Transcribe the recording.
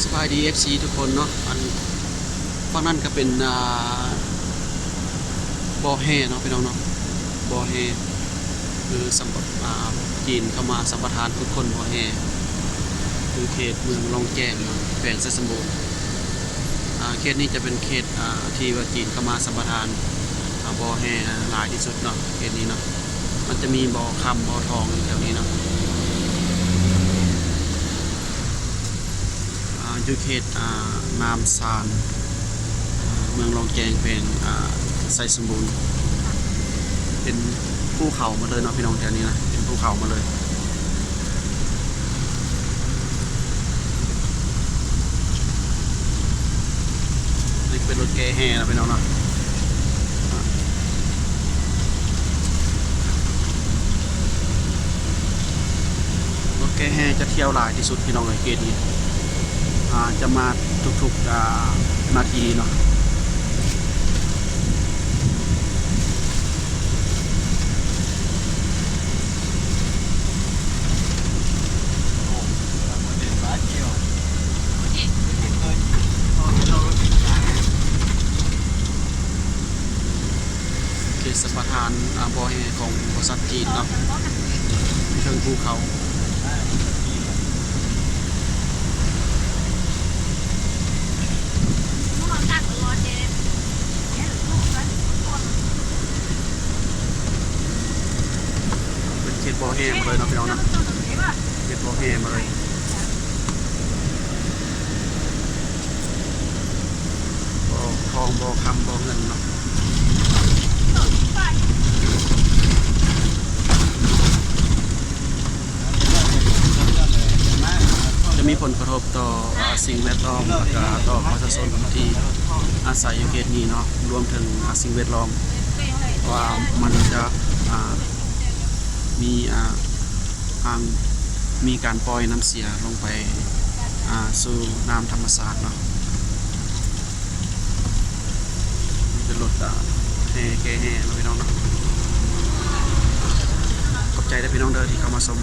ສະບາຍດີ ເອັຟຊີ ທຸກຄົນເນາະ. ອັນ ຝັ່ງນັ້ນກໍເປັນ ອ່າ ບໍ່ແຮ່ເນາະ ພີ່ນ້ອງເນາະ, ບໍ່ແຮ່ ຄືສຳ ອ່າ ຈີນເຂົ້າມາສຳປະທານຂຸດຄົ້ນບໍ່ແຮ່ ຢູ່ເຂດເມືອງລ່ອງແຈ້ງເນາະ ແຂວງໄຊສົມບູນ. ອ່າ ເຂດນີ້ຈະເປັນເຂດ ອ່າ ທີ່ວ່າຈີນເຂົ້າມາສຳປະທານ ອ່າ ບໍ່ແຮ່ຫຼາຍທີ່ສຸດເນາະ ເຂດນີ້ເນາະ. ມັນຈະມີບໍ່ຄຳບໍ່ທອງຢູ່ແຖວນີ້ເນາະ. ອ່າ ຢູ່ເຂດ ອ່າ ນາມຊານ ເມືອງລ່ອງແຈ້ງ ແຂວງ ອ່າ ໄຊສົມບູນ. ເປັນພູເຂົາໝົດເລີຍເນາະ ພີ່ນ້ອງ, ແຖວນີ້ນະ ເປັນພູເຂົາໝົດເລີຍ. ນີ້ເປັນລົດແກ່ແຮ່ເນາະ ພີ່ນ້ອງເນາະ. ລົດແກ່ແຮ່ຈະທ່ຽວຫຼາຍທີ່ສຸດ ພີ່ນ້ອງເອີຍ, ເຂດນີ້ ອ່າ ຈະມາທຸກໆ ອ່າ ນາທີເນາະ. ເຂດສຳປະທານ ອ່າ ບໍ່ແຮ່ຂອງບໍລິສັດຈີນເນາະ ຢູ່ເທິງພູເຂົາ. ເປັນເຂດບໍ່ແຮ່ໝົດເລີຍເນາະ ພີ່ນ້ອງເນາະ, ເຂດບໍ່ແຮ່ໝົດເລີຍ. ບໍ່ທອງ ບໍ່ຄຳ ບໍ່ເງິນເນາະ. ຈະມີຜົນກະທົບຕໍ່ ອ່າ ສິ່ງແວດລ້ອມ ແລ້ວກະຕໍ່ປະຊາຊົນທີ່ອາໄສຢູ່ເຂດນີ້ເນາະ, ລວມເຖິງ ອ່າ ສິ່ງແວດລ້ອມ ວ່າມັນຈະ ອ່າ ມີ ອ່າ ອ່າ ມີການປ່ອຍນ້ຳເສຍລົງໄປ ອ່າ ສູ່ນ້ຳທຳມະຊາດເນາະ. ເປັນລົດ ອ່າ ແຮ່ແກ່ແຮ່ເນາະ ພີ່ນ້ອງເນາະ. ຂອບໃຈເດີພີ່ນ້ອງເດີທີ່ເຂົ້າມາຊົມ.